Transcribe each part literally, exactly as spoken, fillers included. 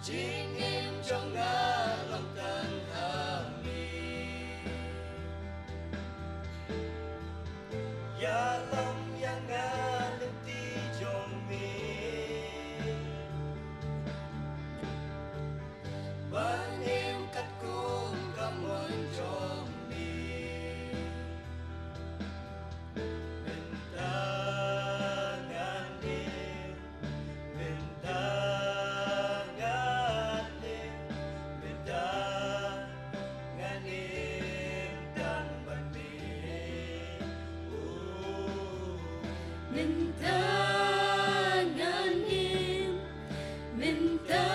Jingim jong nga long tang ha me. Ïalam ïa nga lynti jong me. Ban im katkum ka mon jong me. Mynta ngan im, mynta ngan im, mynta ngan im tang bad me. Oh. Mynta ngan im, mynta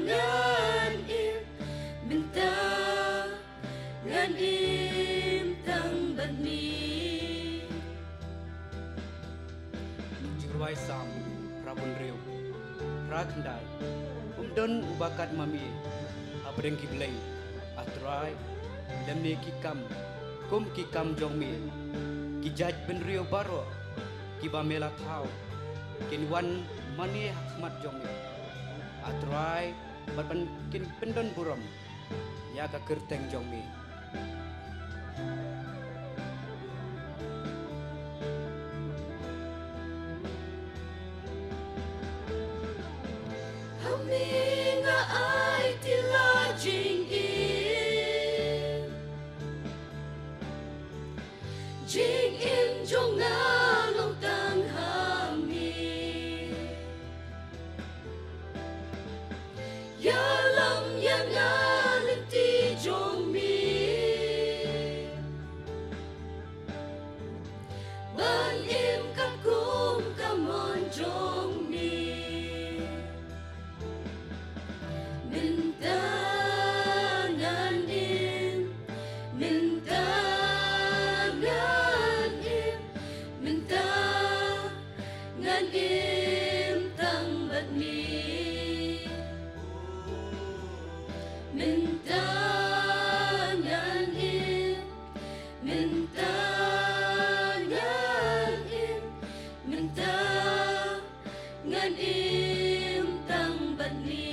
ngan im, mynta ngan im tang bad me. Jingrwai Salm, phra bun hynriew, phra khyndai. Um don uba kat ma me hapdeng ki blei, A Trai, lymne ki kam kum ki kam jong me. Ki jait bynriew baroh kiba me la thaw kin wan mane ha khmat jong me, A Trai, bad ban kin pyndon burom ïa ka kyrteng jong me. Ha me nga aiti la jingim. Jingim jong nga long tang ha me. Ïalam ïa nga lynti jong me. Ban im katkum ka mon jong me. Mynta ngan im, mynta ngan im, mynta ngan im tang bad me. Mynta ngan im, mynta ngan im, mynta ngan im tang bad me.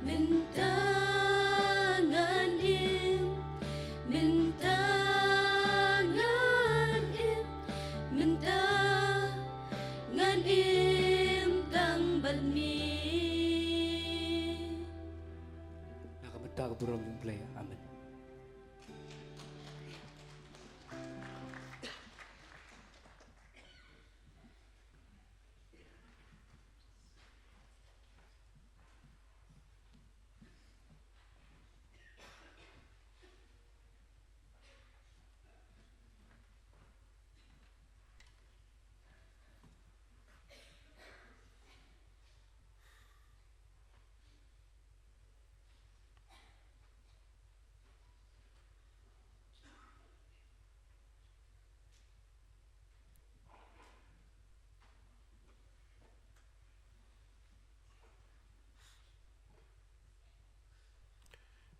Mynta ngan im, mynta ngan im, mynta ngan im tang bad me. Na ka bynta ka burom jong U Blei. Amen.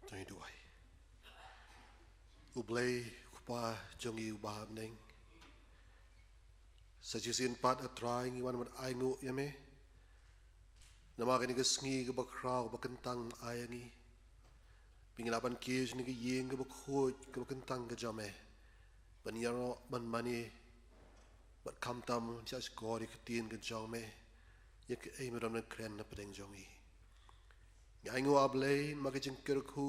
To ngin duwai. U Blei, U Kpa jong ngi uba ha bneng, sa shisien pat, A Trai, ngi wan ban ainguh ïa me namar kane ka sngi kaba khraw ba kyntang me ai ïa ngi. Ba ngi lah ban kiew sha kane ka ïing kaba khuid kaba kyntang ka jong me, ban ïaroh, ban mane, bad khamtam shah shkor ïa ka ktien ka jong me, ïa kaei me don ban kren na pdeng jong ngi. Ngi ainguh, A Blei, namar ki jingkyrkhu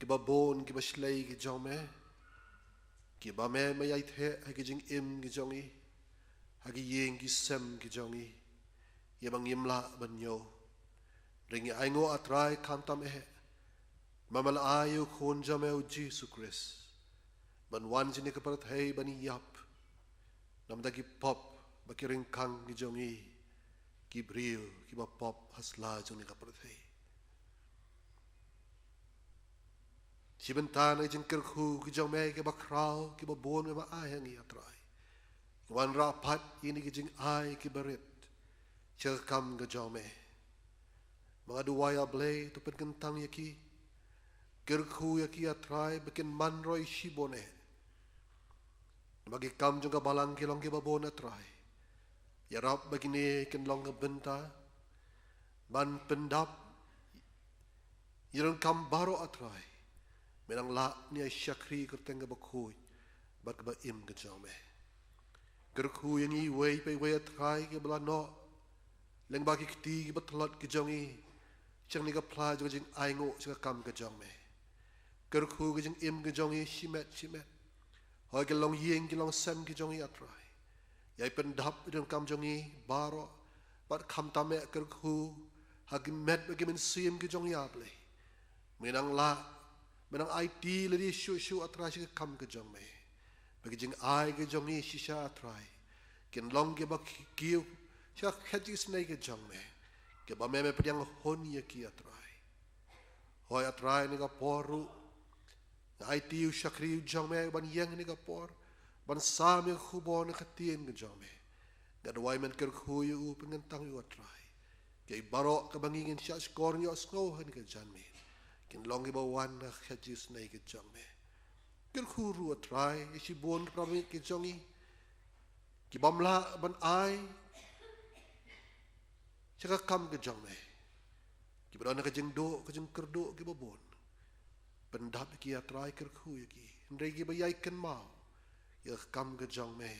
kiba bun, kiba shlei ki jong me, kiba me, me ïai theh ha ki jingim ki jong ngi, ha ki ïing ki sem ki jong ngi, ïa ba ngim lah ban ñiew. Hynrei ngi ainguh, A Trai, khamtam eh, ba me la ai ïa u Khun jong me, U Jisu Khrist, ban wan sha kane ka pyrthei ban ïap na bynta ki pop bad ki ryngkang ki jong ngi, ki briew kiba pop ha sla jong kane ka pyrthei. Shi bynta na ki jingkyrkhu ki jong me kiba khraw kiba bun me ba ai ha ngi, A Trai, ngi wanrah pat ïa kine ki jingai kiba rit sha ka kam ka jong me. Ba nga duwai, A Blei, to pynkyntang ïa ki, kyrkhu ïa ki, A Trai, ba kin man roi shibun eh. Namar ki kam jong ka balang ki long kiba bun, A Trai. Ïarap ba kine kin long ka bynta ban pyndap ïa ka kam baroh, A Trai. Me nang lah ne ïa shakri kyrteng kaba khuid bad kaba im ka jong me. Kyrkhu ïa ngi iwei pa iwei, A Trai, kiba la noh lyngba ki kti kiba tlot ki jong ngi sha kane ka pla jong ka jingainguh sha ka kam ka jong me. Kyrkhu ka jingim ka jong ngi shimet shimet. Hoi ki longïing ki longsem ki jong ngi, A Trai, ïai pyndap ïa ka dohnud kam jong ngi baroh, bad khamtam eh kyrkhu ha ki met bad ki mynsiem ki jong ngi, A Blei. Me nang lah, me nang aiti lade shuh shuh, A Trai, sha ka kam ka jong me. Ba ki jingai ka jong ngi shisha, A Trai, kin long kiba ki-, kiew sha ka khet jingisynei ka jong me, kiba me, me pdiang hun ïa ki, A Trai. Hoi, A Trai, ha kane ka por ruh nga aiti u shakri u jong me ban ïeng ha kane ka por ban sam ïa ka khubor na ka ktien ka jong me. Nga duwai men kyrkhu ïa u, pynkyntang ïa u, A Trai. Kiei baroh kiba ngi ngin shahshkor, ngin ïohsngew ha kane ka janmiet, kin long kiba wan na ka khet jingisynei ka jong me. Kyrkhu ruh, A Trai, ïa shibun ki para bangeit ki jong ngi, ki bym lah ban ai sha ka kam ka jong me, kiba don ha ka jingduh ka jingkyrduh kiba bun. Pyndap ïa ki, A Trai, kyrkhu ïa ki. Hynrei kiba ïai kynmaw ïa ka kam ka jong me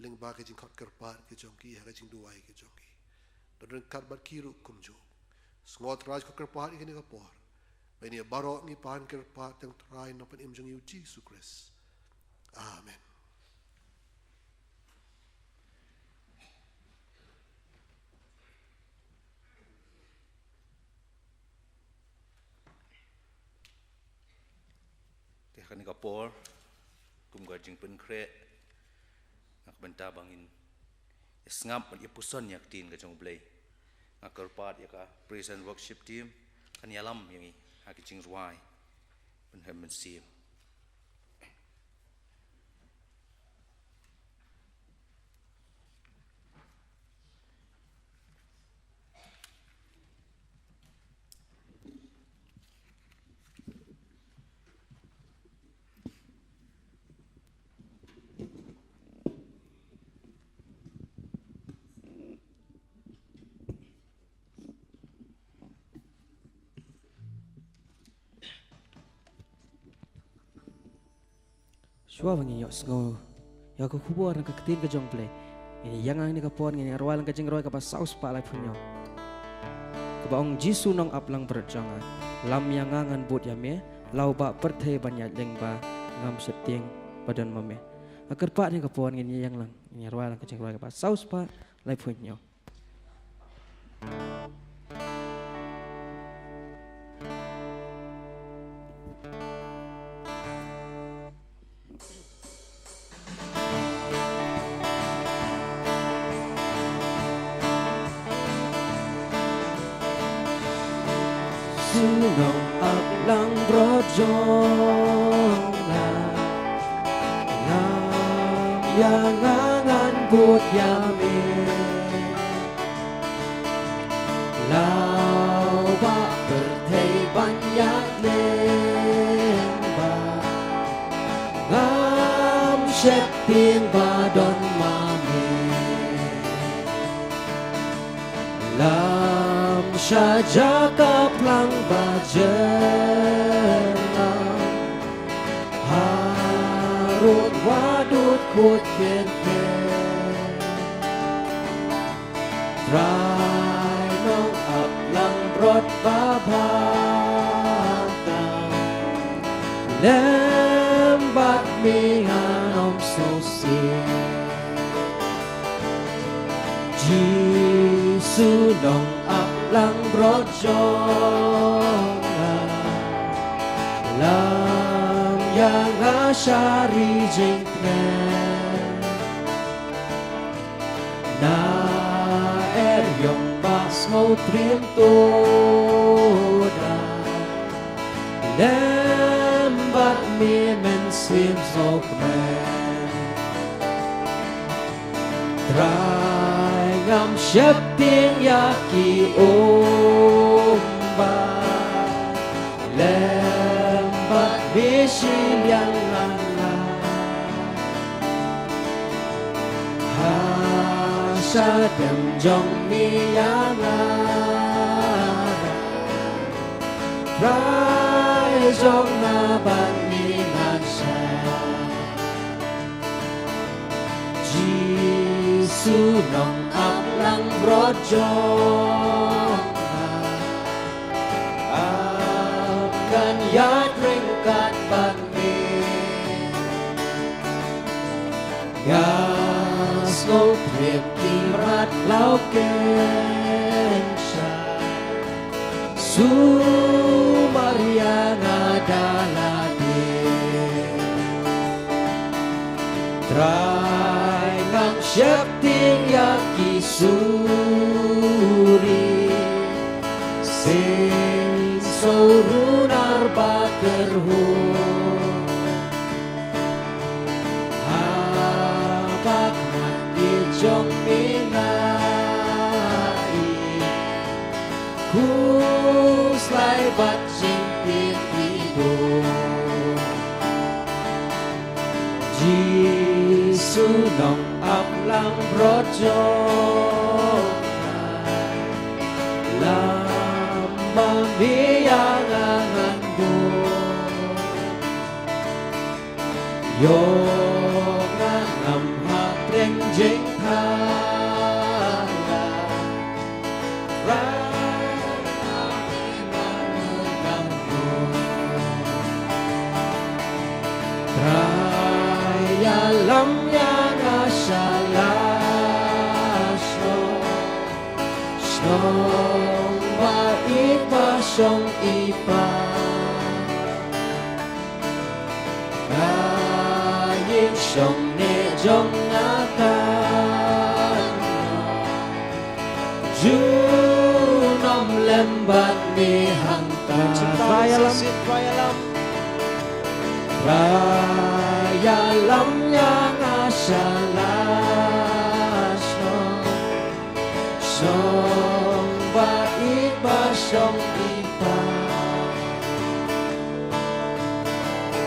lyngba ka jingkhot kyrpad ka jong ki ha ka jingduwai ka jong ki. Don ryngkat bad ki ruh kumjuh. Sngew, A Trai, ka kyrpad ïa kane ka por. Ba ïa kine baroh ngi pan kyrpad tang, Trai, ha ka kyrteng jong ngi, U Jisu Khrist. Amen. Te ha kane ka por, kum ka jingpynkhreh, na ka bynta ba ngin ïa sngap bad ïa puson ïa ka ktien ka jong U Blei, nga kyrpad ïa ka praise and worship team kan ïalam ïa ngi ha ka jingrwai Pynhap Mynsiem. Shuwa ba ngin ïohsngew ïa ka khubor na ka ktien ka jong U Blei, ngin ïa ïeng ha kane ka por, ngin ïa rwai lang ka jingrwai kaba saw spah laiphew hynñiew, kaba ong: Jisu Nongap Langbrot jong nga, lam ïa nga ngan bud ïa me, la u Bah Pyrthei ban ïaid lyngba, ngam sheptieng ba don ma me. Nga kyrpad ha kane ka por ngin ïa ïeng lang, ngin ïa rwai lang ka jingrwai kaba saw spah laiphew hynñiew. Jisu Nongap Langbrot jong nga, lam ïa nga ngan bud ïa me. La u Bah Pyrthei ban ïaid lyngba, ngam sheptieng ba don ma me. Lam sha jaka phlang ba jyrngam, harud wadud kut kynthei. Trai Nongap Langbrot ba bha tam, lem bad me ngan ym sngewsih. Jisu Nongap Langbrot jong nga, lam ïa nga sha ri jingtngen. Na er ïong ba sngewtriem to da, lem bad me mynsiem sngewkmen. Trai ngam sheptieng ïa ki umba, lem bad me shiliang lang lang. Ha Sa dem jong mi ïa nga, Trai jong nga bad mi ngan sa. Jisu Nongap Langbrot jong nga, ap kan ïaid ryngkat bad me. Nga sngewthuh ki mrad law kynshah, sumar ïa nga da lade. Trai ngam sheptieng ïa ki suri, sien sawdong runar ba kyrhuh. Ha bak ma ki jong mi nga i khuslai bad jingpynïaid. Jisu Nongap Langbrot jong nga, lem bad me ïa nga ngan bud. Ïoh nga ngam hapdeng jingthaw. Trai ïalam ïa nga sha la shnong, shnong ba ïeit ba shong i pa. Ka ïing shong ne jong nga ka junom lem bad me hangta. Trai ïalam, Trai ïalam. Trai ïalam ïa nga sha la shnong, shnong ba ïeit ba shong i pa.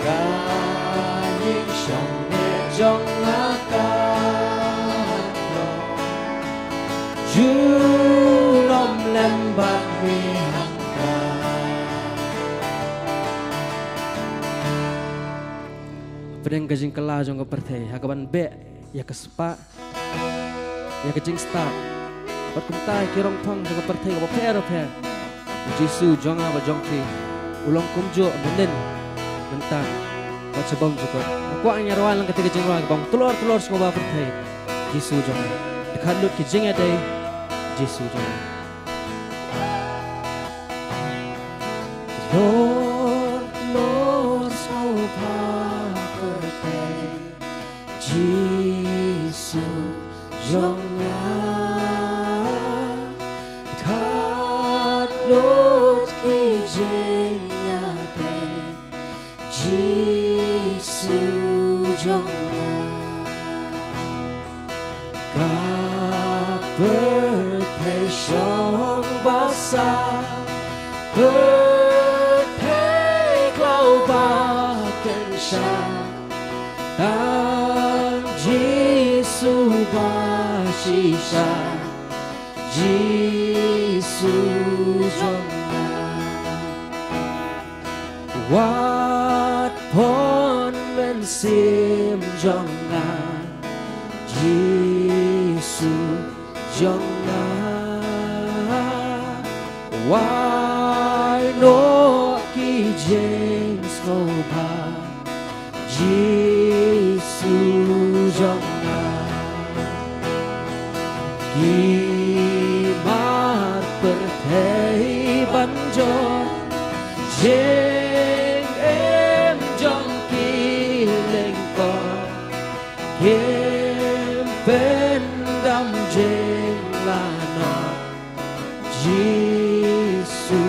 Ka ïing shong ne jong nga ka junom lem bad me hangta. Pdeng ka jingkylla jong ka pyrthei ha kaban beh ïa ka spah, ïa ka jingstad bad kumta ïa ki rong thong jong ka pyrthei kaba pher bapher. U Jisu jong nga bad jong phi u long kumjuh mynnin mynta bad sha bymjukut. Nga kwah ngin ïa rwai lang kata ka jingrwai kaba ong, tlor tlor sngewbha pyrthei, Jisu jong nga. Dkhot lut ki jingïadei, Jisu jong nga. Tlor tlor sngewbha pyrthei, Jisu jong nga. Dkhot lut ki jingïadei, Jisu jong nga. Ka pyrthei shong ba sah, pyrthei khlaw ba kynshah, tang Jisu ba shisha, Jisu jong nga. Wat pon mynsiem jong nga, Jisu jong nga. Wai noh ki jingsngewbha, Jisu jong nga. Ki mar pyrthei ban jot jingim jong ki lyngkot, kim pyndam jinglanot, Jisu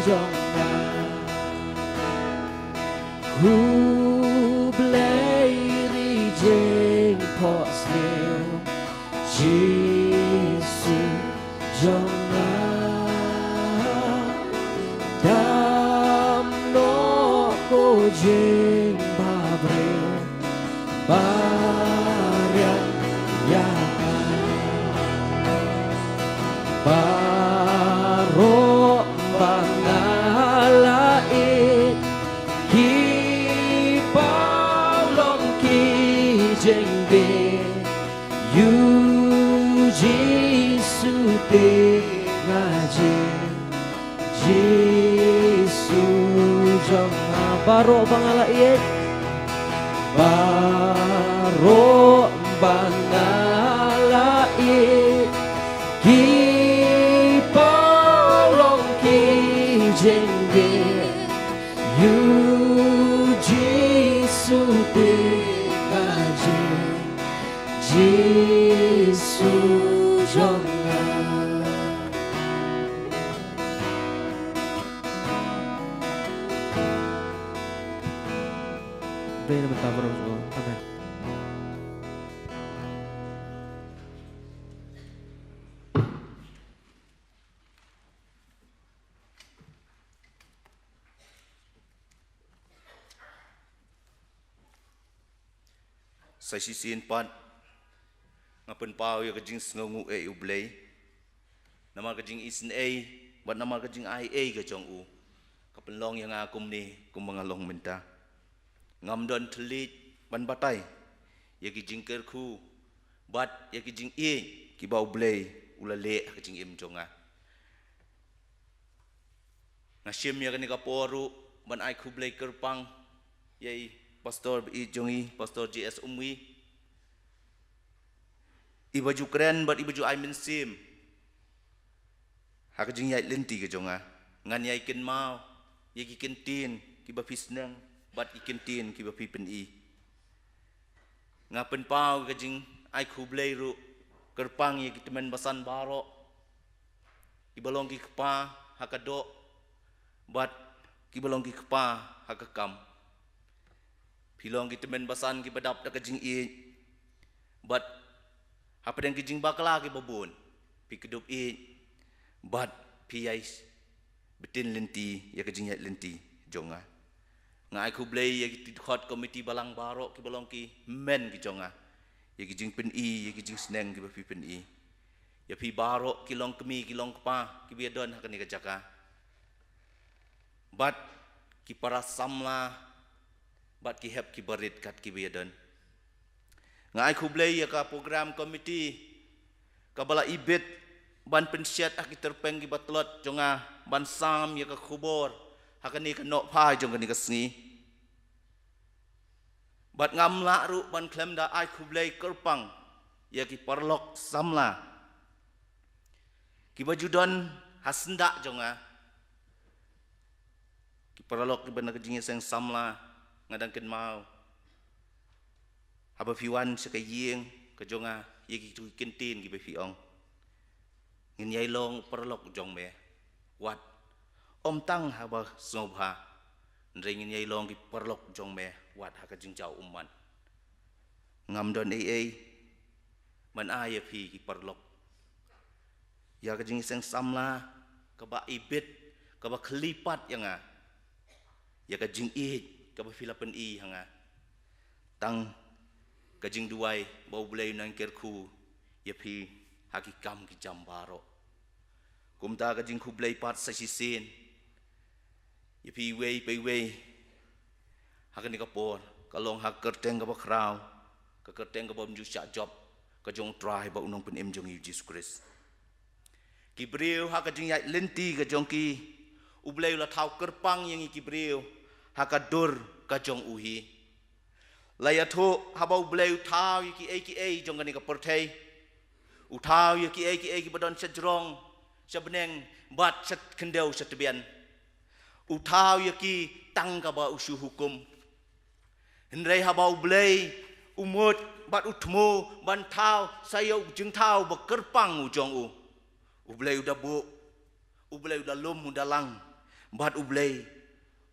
jong nga. Khublei ri jingphohsniew, Jisu jong nga. Dam noh ko jingbabriew, ba riang ïa nga. Baroh ba nga la ïeit, ki paw long ki jingbieit, ïa u Jisu te nga jied. Jisu jong nga, baroh ba nga la ïeit, baroh ba nga la ïeit, ki paw long ki jingbieit, ïa u Jisu te nga jied. Jisu jong nga. Blei na bynta baroh. Amen. Sa shisien pat nga pynpaw ïa ka jingsngewnguh ïa U Blei namar ka jingisynei bad namar ka jingai ei ka jong u, ka pynlong ïa nga kumne kumba nga long mynta. Ngam don thylliej ban batai ïa ki jingkyrkhu bad ïa ki jingïeit kiba U Blei u la leh ha ka jingim jong nga. Nga shim ïa kane ka por ruh ban ai khublei kyrpang ïa i pastor ba ïeit jong ngi, Pastor J S Umwi, iba ju kren bad iba ju ai mynsiem ha ka jingïaid lynti ka jong nga. Ngan ïai kynmaw ïa ki kyntien kiba phi sneng bad ki kyntien kiba phi pyni. Nga pynpaw ka jingai khublei ruh kyrpang ïa ki tymmen basan baroh, kiba long ki kpa ha ka doh bad kiba long ki kpa ha ka kam. Phi long ki tymmen basan kiba dap da ka jingïeit bad hapdeng ki jingbakla kiba bun phi kdup ïeit bad phi ïai btin lynti ïa ka jingïaid lynti jong nga. Nga ai khublei ïa ki dkhot komiti balang baroh kiba long ki hynmen ki jong nga, ïa ki jingpyni, ïa ki jingsneng kiba phi pyni. Ïa phi baroh ki longkmie ki longkpa kiba ïadon ha kane ka jaka bad ki para samla bad ki hep kiba rit kat kiba ïadon. Nga ai khublei ïa ka program committee kaba la ibit ban pynshet ha ki tyrpeng kiba tlot jong nga ban sam ïa ka khubor ha kane ka nohphai jong kane ka sngi. Bad ngam lah ruh ban khlem da ai khublei kyrpang ïa ki paralok samla kiba ju don ha syndah jong nga. Ki paralok kiba na ka jingïaseng samla, nga dang kynmaw haba phi wan sha ka ïing ka jong nga, ïa kitu ki kyntien kiba phi ong. Ngin ïai long paralok jong me. Wat, ym tang haba sngewbha, hynrei ngin ïai long ki paralok jong me wat ha ka jingjaw ummat. Ngam don ei ei ban ai ïa phi ki paralok. Ïa ka jingïaseng samla kaba ibit, kaba khlieh pat ïa nga, ïa ka jingïeit kaba phi la pyni ha nga. Tang ka jingduwai ba U Blei un nang kyrkhu ïa phi ha ki kam ki jam baroh. Kumta ka jingkhublei pat sa shisien ïa phi iwei pa iwei ha kane ka por, ka long ha ka kyrteng kaba khraw, ka kyrteng kaba ym ju shah jop, ka jong U Trai bad U Nongpynim jong ngi U Jisu Khrist. Ki briew ha ka jingïaid lynti ka jong ki, U Blei u la thaw kyrpang ïa ngi ki briew ha ka dur ka jong u hi. La ïathuh haba U Blei u thaw ïa kiei kiei jong kane ka pyrthei, u thaw ïa kiei kiei kiba don sha jrong, sha bneng, bad sha khyndew sha tbian. U thaw ïa ki tang kaba u shu hukum. Hynrei haba U Blei u mut bad u thmu ban thaw sa ïa u jingthaw ba kyrpang u jong u, U Blei u da buh, U Blei u da lum, u da lang, bad U Blei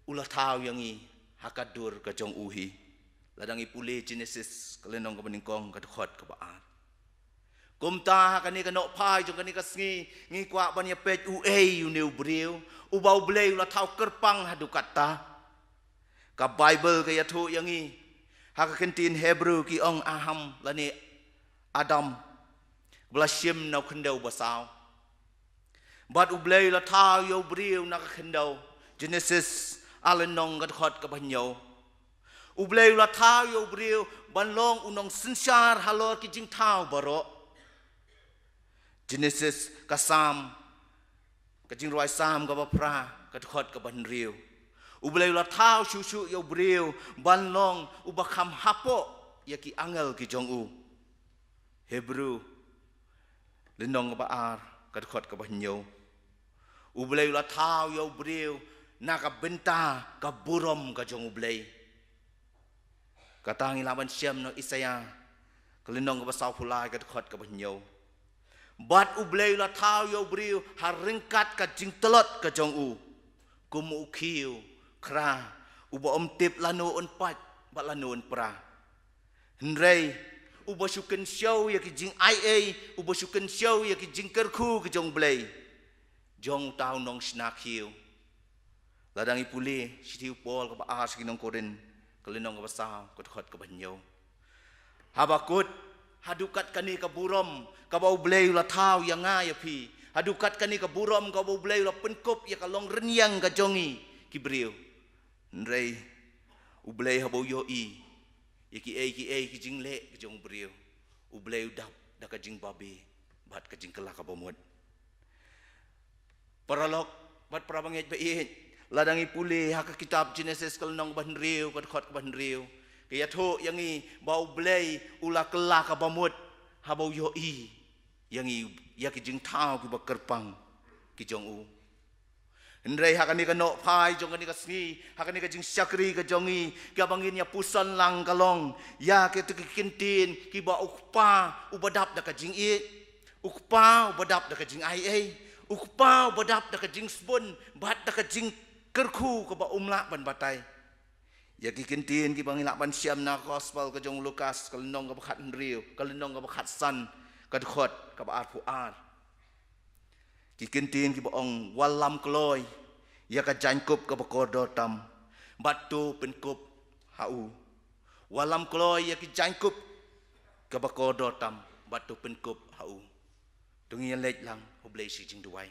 u la thaw ïa ngi ha ka dur ka jong u hi. Lada ngi pule Genesis ka lynnong kaba nyngkong, ka dkhot kaba ar. Kumta ha kane ka nohphai jong kane ka sngi, ngi kwah ban ïa peit uei une u briew uba U Blei u la thaw kyrpang haduh katta. Ka Baibl ka ïathuh ïa ngi ha ka ktien Hebru ki ong Aham lane Adam, ba la shim na u khyndew ba saw. Bad U Blei u la thaw ïa u briew na ka khyndew. Genesis, lynnong ka dkhot kaba hynñiew. U Blei u la thaw ïa u briew ban long u nongsynshar halor ki jingthaw baroh. Genesis, ka Salm, ka jingrwai Salm kaba phra, ka dkhot kaba hynriew. U Blei u la thaw shuh shuh ïa u briew ban long uba kham hapoh ïa ki angel ki jong u. Hebru, lynnong kaba ar, ka dkhot kaba hynñiew. U Blei u la thaw ïa u briew na ka bynta ka burom ka jong U Blei. Kata ngi lah ban shem na Isaïah, ka lynnong kaba sawphew lai, ka dkhot kaba hynñiew. Bad U Blei u la thaw ïa u briew ha ryngkat ka jingtlot ka jong u, kum u khiew khra uba ym tip lano un pait bad lano un pra. Hynrei uba shu kynshew ïa ki jingai ei, uba shu kynshew ïa ki jingkyrkhu ki jong U Blei, jong uta u nongshna khiew. Lada ngi pule shithi u Paul kaba ar sha ki nong Korinth, ka lynnong kaba saw, ka dkhot kaba hynñiew. Haba kut, haduh katkane ka burom kaba U Blei u la thaw ïa nga ïa phi, haduh katkane ka burom kaba U Blei u la pynkup ïa ka longrynïeng ka jong ngi ki briew. Hynrei U Blei haba u ïohi ïa kiei kiei ki jingleh ki jong u briew, U Blei u dap da ka jingbabe bad ka jingkylla kaba mut. Paralok bad parabangeit ba ïeit, lada ngi pule ha ka kitab Genesis ka lynnong ba hynriew, ka dkhot kaba hynriew, ka ïathuh ïa ngi ba U Blei u la kylla kaba mut haba u ïohi ïa ngi, ïa ki jingthaw kiba kyrpang ki jong u. Hynrei ha kane ka nohphai jong kane ka sngi, ha kane ka jingshakri ka jong ngi, kaba ngin ïa puson lang ka long ïa kito ki kyntien kiba u kpa uba dap da ka jingïeit, u kpa uba dap da ka jingai ei, u kpa uba dap da ka jingsbun bad da ka jingkyrkhu kaba um lah ban batai. Ïa ki kyntien kiba ngi lah ban shem na gospel ka jong u Lukas, ka lynnong kaba khathynriew, ka lynnong kaba khatsan, ka dkhot kaba arphew ar. Ki kyntien kiba ong, wallam kloi ïa ka jaiñkup kaba kordor tam, bad to pynkup ha u. Wallam kloi ïa ki jaiñkup kaba kordor tam, bad to pynkup ha u. To ngin ïa leit lang, U Blei shi jingduwai.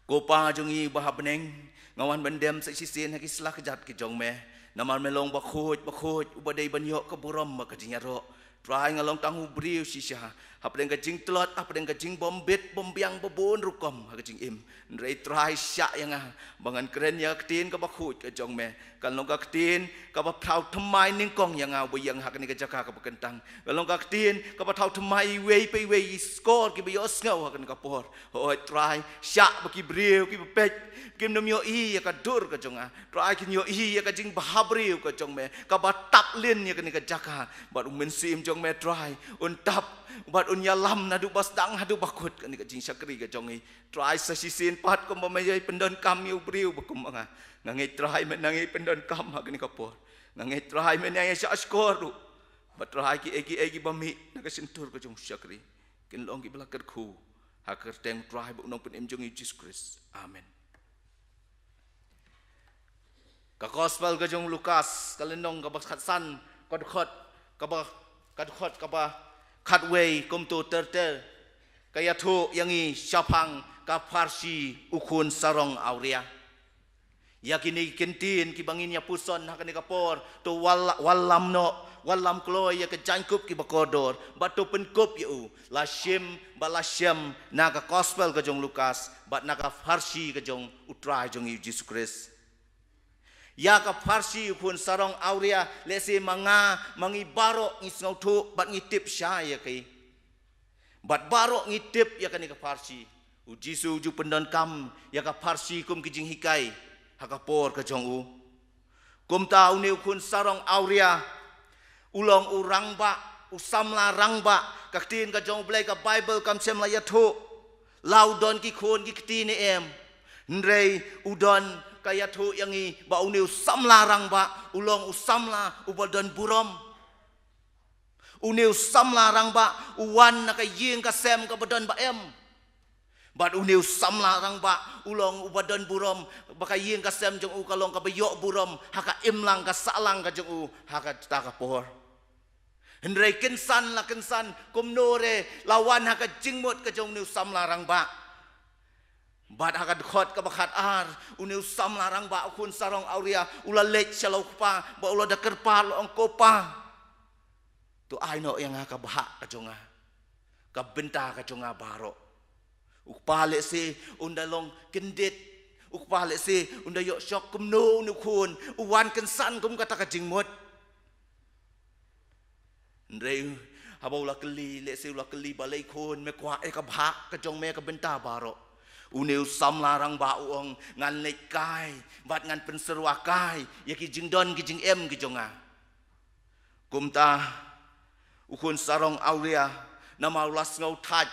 Ko Pa jong ngi ba ha bneng, nga wan ban dem sa shisien ha ki sla kjat ki jong me. Namar me long bakhuid, bakhuid, uba dei ban ïoh ka burom bad ka jingïaroh. Trai nga long tang u briew shisha, hapdeng ka jingtlot, hapdeng ka jingbymbit bymbiang babun rukom ha ka jingim. Hynrei Trai shah ïa nga ba ngan kren ïa ka ktien kaba khuid ka jong me. Kan long ka ktien kaba thaw thymmai nyngkong ïa nga uba ïeng ha kane ka jaka kaba kyntang. Kan long ka ktien kaba thaw thymmai iwei pa iwei i skor kiba ïohsngew ha kane ka por. Hooid Trai, shah ba ki briew kiba peit kim nym ïohi ïa ka dur ka jong nga. Trai kin ïohi ïa ka jingbhabriew ka jong me kaba tap lin ïa kane ka jaka. Bad u Mynsiem jong me Trai un tap bad un ïalam naduh ba sdang haduh ba kut kane ka jingshakri ka jong ngi. Trai sa shisien pat kumba me ïai pyndonkam ïa u briew ba kum ma nga. Nga ngeit Trai me nang ïai pyndonkam ha kane ka por. Nga ngeit Trai me nang ïai shahshkor ruh. Bad Trai kiei kiei kiba mih na ka shyntur ka jong u shakri kin long kiba la kyrkhu ha ka kyrteng Trai bad u Nongpynim jong ngi Jisu Khrist. Amen. Ka gospel ka jong u Lukas, ka lynnong kaba khatsan, ka dkhot kaba, ka dkhot kaba khatwei kumto ter ter. Ka ïathuh ïa ngi shaphang ka pharshi u khun sarong awria. Ïa kine ki kyntien kiba ngin ïa puson ha kane ka por, to wal-, wallam noh, wallam kloi ïa ka jaiñkup kiba kordor, bad to pynkup ïa u. La shim bad la shem na ka gospel ka jong u Lukas bad na ka pharshi ka jong u Trai jong ngi u Jisu Khrist. Ïa ka pharshi u khun sarong awria, lehse ma nga ma ngi baroh ngi sngewthuh bad ngi tip shai ïa ki. Bad baroh ngi tip ïa kane ka pharshi. U Jisu u ju pyndonkam ïa ka pharshi kum ki jinghikai ha ka por ka jong u. Kumta une u khun sarong awria u long u rangbah, u samla rangbah. Ka ktien ka jong u Blei, ka Baibl kam shym la ïathuh la u don ki khun ki kti ne em. Hynrei u don, ka ïathuh ïa ngi ba une u samla rangbah u long u samla uba don burom. Une u samla rangbah u wan na ka ïing ka sem kaba don ba em. Bad une u samla rangbah u long uba don burom, ba ka ïing ka sem jong u ka long kaba ïoh burom ha ka imlang ka sahlang ka jong u ha kata ka por. Hynrei kynsan la kynsan, kumno re la wan ha ka jingmut ka jong une u samla rangbah. Bad ha ka dkhot kaba khatar, une u samla rangbah u khun sarong awria, u la leit sha la u kpa, bad u la da kyrpad u la ong, ko pa, to ai noh ïa nga ka bhah ka jong nga, ka bynta ka jong nga baroh. U kpa lehse un da long kyndit, u kpa lehse un da ïoh shock kumno une u khun, u wan kynsan kum kata ka jingmut. Hynrei haba u la kylli, lehse u la kylli, balei khun, me kwah ïa ka bhah ka jong me ka bynta baroh? Une u samla rangbah u ong, ngan leit kai, bad ngan pynsyrwa kai ïa ki jingdon ki jingem ki jong nga. Kumta u khun sarong awria, namar u la sngewthait,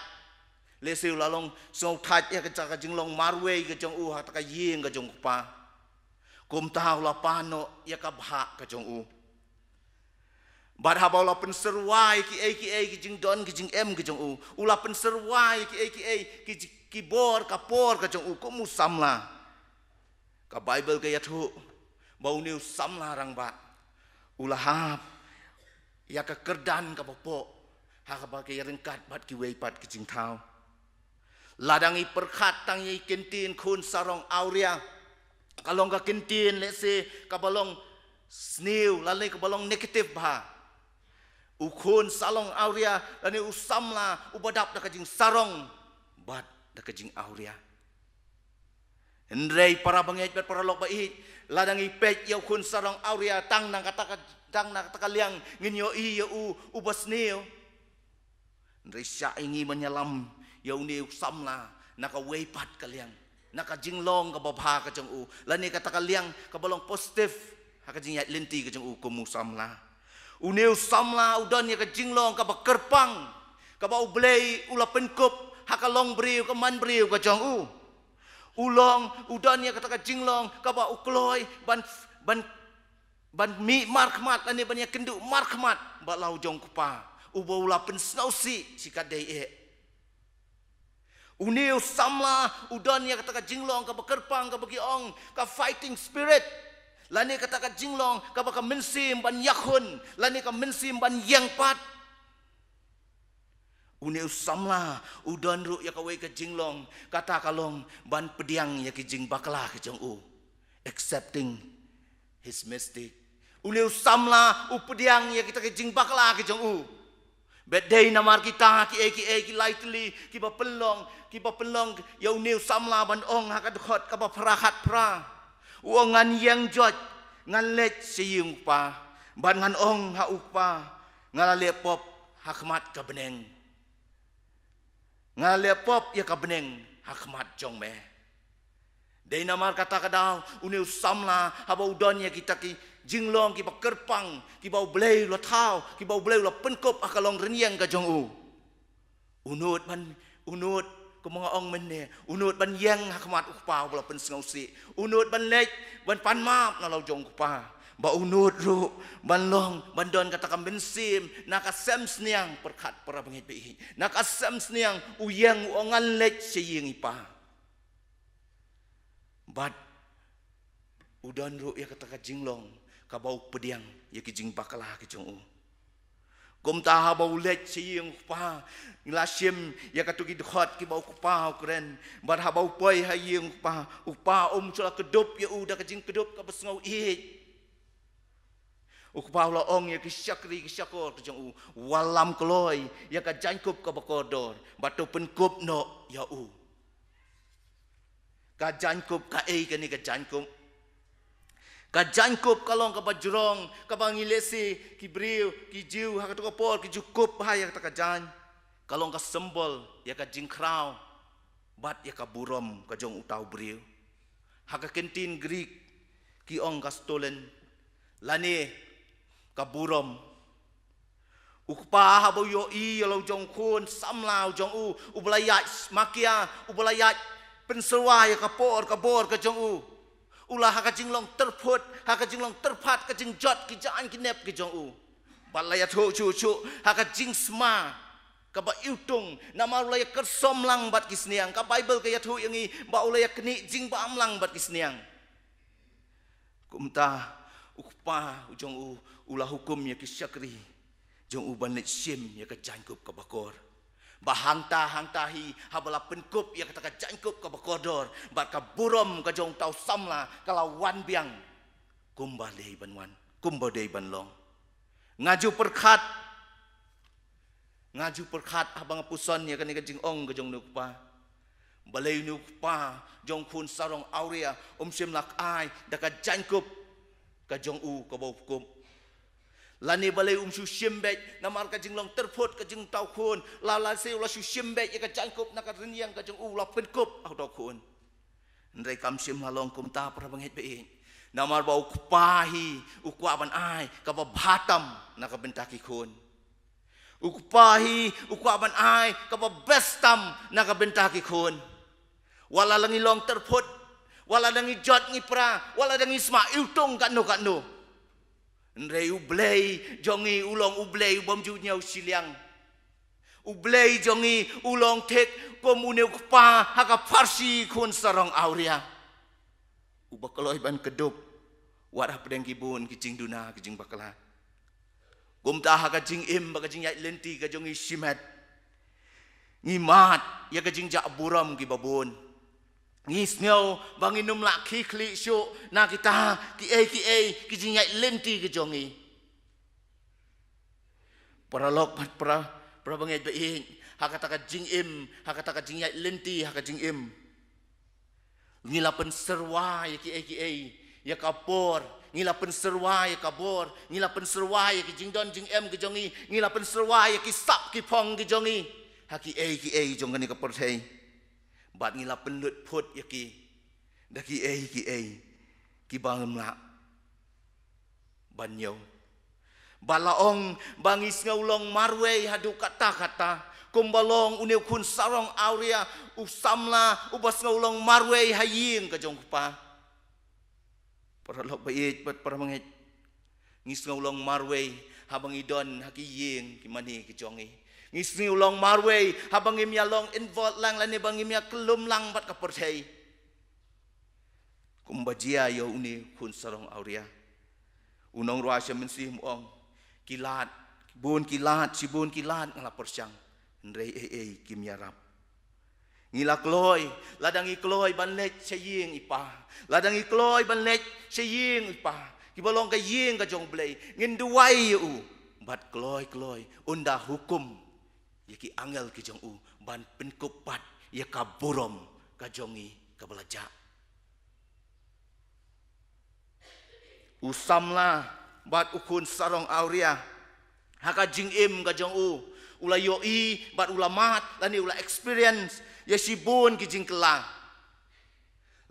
lehse u la long sngewthait ïa kata ka jinglong marwei ka jong u ha kata ka ïing ka jong u kpa. Kumta u la pan noh ïa ka bhah ka jong u. Bad haba u la pynsyrwa ïa kiei kiei ki jingdon ki jingem ki jong u, u la pynsyrwa ïa kiei kiei ki ji-, ki bor ka por ka jong u kum u samla, ka Baibl ka ïathuh ba une u samla rangbah u la hap ïa ka kyrdan kaba poh ha kaba ka ïaryngkat bad kiwei pat ki jingthaw. Lada ngi pyrkhat tang ïa ki ktien khun sarong awria, ka long ka ktien lehse kaba long sniew, lane kaba long negative bha. U khun sarong awria, lane u samla, uba dap da ka jingsarong bad da ka jingawria. Hynrei para bangeit bad paralok ba ïeit, lada ngi peit ïa u khun sarong awria tang na kata ka, tang na kata ka liang, ngin ïohi ïa u, uba sniew. Hynrei shah ïa ngi ban ïalam ïa une u samla na kawei pat ka liang, na ka jinglong kaba bha ka jong u, lane kata ka liang kaba long positive ha ka jingïaid lynti ka jong u kum u samla. Une u samla u don ïa ka jinglong kaba kyrpang, kaba U Blei u la pynkup ha ka longbriew, ka manbriew ka jong u. U long, u don ïa kata ka jinglong kaba u kloi ban, ban, ban mih markhmat, lane ban ïakynduh markhmat bad la u jong u kpa, uba u la pynsngewsih shikatdei eh. Une u samla u don ïa kata ka jinglong kaba kyrpang, kaba ki ong ka fighting spirit, lane kata ka jinglong kaba ka mynsiem ban ïakhun, lane ka mynsiem ban ïeng pat. Une u samla u don ruh ïa kawei ka jinglong, kata ka long ban pdiang ïa ki jingbakla ki jong u, accepting his mistake. Une u samla u pdiang ïa kita ki jingbakla ki jong u. Bad dei namar kita kiei kiei ki lai tylli kiba pynlong, kiba pynlong ïa une u samla ban ong ha ka dkhot kaba phra khatphra. U ong, ngan ïeng joit, ngan leit sha ïing u kpa, bad ngan ong ha u kpa, nga la leh pop ha khmat ka bneng. Nga la leh pop ïa ka bneng ha khmat jong me. Dei namar kata ka daw une u samla, haba u don ïa kita ki jinglong kiba kyrpang, kiba U Blei u la thaw, kiba U Blei u la pynkup ha ka longrynieng ka jong u, u nud ban, u nud, kumba nga ong mynne, u nud ban ïeng ha khmat u kpa uba la pynsngewsih. U nud ban leit ban pan map na la u jong u kpa. Ba u nud ruh ban long, ban don kata ka mynsiem na ka sem sniang, pyrkhat para bangeit ba ïeit, na ka sem sniang, u ïeng, u ong, ngan leit sha ïing i pa. Bad u don ruh ïa kata ka jinglong kaba u pdiang ïa ki jingbakla ki jong u. Kumta haba u leit sha ïing u kpa, ngi la shim ïa kato ki dkhot kiba u kpa u kren. Bad haba u poi ha ïing u kpa, u kpa um shym la kdup ïa u da ka jingkdup kaba sngewieit. U kpa u la ong ïa ki shakri ki shakor ki jong u, wallam kloi ïa ka jaiñkup kaba kordor, bad to pynkup noh ïa u. Ka jaiñkup, kaei kane ka jaiñkup? Ka jaiñkup ka long kaba jrong, kaba ngi lehse ki briew, ki Jiw, ha kato ka por ki ju kup ha ïa kata ka jaiñ. Ka long ka symbol ïa ka jingkhraw bad ïa ka burom ka jong uta u briew. Ha ka ktien Greek ki ong ka stolon, lane ka burom. U kpa haba u ïohi ïa la u jong u khun samla u jong u, uba la ïaid makia, uba la ïaid pynsyrwa ïa ka por ka bor ka jong u, u la ha ka jinglong tyrphut, ha ka jinglong tyrphat ka jingjot ki jaiñ ki nep ki jong u. Bad la ïathuh shuh shuh ha ka jingsma kaba iwtung, namar u la ïakyrsom lang bad ki sniang. Ka Baibl ka ïathuh ïa ngi ba u la ïaknieh jingbam lang bad ki sniang. Kumta u kpa u jong u, u la hukum ïa ki shakri jong u ban leit shim ïa ka jaiñkup kaba kor. Ba hangta hangta hi, haba la pynkup ïa kata ka jaiñkup kaba kordor, bad ka burom ka jong uta u samla ka la wan biang kumba dei ban wan, kumba dei ban long. Nga ju pyrkhat, nga ju pyrkhat haba nga puson ïa kane ka jingong ka jong une u kpa. Balei une u kpa jong u khun sarong awria um shym la ai da ka jaiñkup ka jong u kaba u pynkup? Lane balei um shu shim beit namar ka jinglong tyrphut ka jong uta u khun, la lehse u la shu shim beit ïa ka jaiñkup na ka rynïeng ka jong u, u la pynkup ha uta u khun? Hynrei kam shym la long kumta, para bangeit ba ïeit. Namar ba u kpa hi u kwah ban ai kaba bha tam na ka bynta ki khun. U kpa hi u kwah ban ai kaba best tam na ka bynta ki khun. Wat la ngi long tyrphut, wat la ngi jot ngi pra, wat la ngi sma iwtung katno katno, hynrei U Blei jong ngi u long U Blei u bym ju ñiew shiliang. U Blei jong ngi u long thik kum une u kpa ha ka pharshi khun sarong awria, uba kloi ban kdup wat hapdeng ki bun ki jingduna ki jingbakla. Kumta ha ka jingim bad ka jingïaid lynti ka jong ngi shimet, ngi mad ïa ka jingjah burom kiba bun. Ngi sngew ba ngin ym lah khie khlieh shuh na kita kiei kiei ki jingïaid lynti ki jong ngi. Para lok bad para, para bangeit ba ïeit, ha kata ka jingim, ha kata ka jingïaid lynti ha ka jingim, ngi la pynsyrwa ïa kiei kiei, ïa ka bor, ngi la pynsyrwa ïa ka bor, ngi la pynsyrwa ïa ki jingdon jingem ki jong ngi, ngi la pynsyrwa ïa ki sap ki phong ki jong ngi ha kiei kiei jong kane ka pyrthei. Bad ngi la pynlut phut ïa ki da kiei kiei kiba ngim lah ban ñiew. Ba la ong ba ngi sngew long marwei haduh katta katta, kumba long une u khun sarong awria, u samla uba sngew long marwei ha ïing ka jong u kpa. Para lok ba ïeit bad para bangeit, ngi sngew long marwei haba ngi don ha ki ïing ki mane ki jong ngi. Ngi sngew long marwei haba ngim ïa long involved lang lane ba ngim ïa kyllum lang bad ka pyrthei. Kumba jia ïa une u khun sarong awria. U nongrwai Shem Mynsiem u ong, ki lad, bun ki lad, shibun ki lad nga la pyrshang, hynrei ei ei kim ïarap. Ngi la kloi, lada ngi kloi ban leit sha ïing i Pa, lada ngi kloi ban leit sha ïing i Pa, kiba long ka ïing ka jong U Blei, ngin duwai ïa u. Bad kloi kloi un da hukum ïa ki angel ki jong u ban pynkup pat ïa ka burom ka jong ngi kaba la jah. U samla bad u khun sarong awria, ha ka jingim ka jong u, u la ïohi bad u la mad lane u la experience ïa shibun ki jingkylla.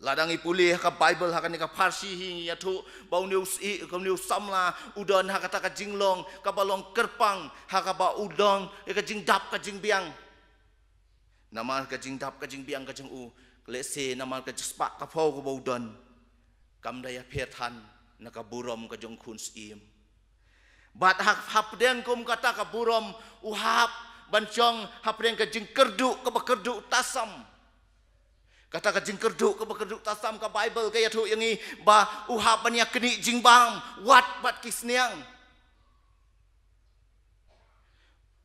Lada ngi pule ha ka Baibl, ha kane ka pharshi hi, ngi ïathuh ba une u syiem, une u samla u don ha kata ka jinglong kaba long kyrpang, ha kaba u don ïa ka jingdap ka jingbiang. Namar ka jingdap ka jingbiang ka jong u, lehse namar ka jingspah ka phew kaba u don, kam da ïapher than na ka burom ka jong u khun syiem. Bad ha, hapdeng kum kata ka burom, u hap ban shong hapdeng ka jingkyrduh kaba kyrduh tasam. Kata ka jingkyrduh kaba kyrduh tasam, ka Baibl ka ïathuh ïa ngi ba u hap ban ïa knieh jingbam wat bad ki sniang.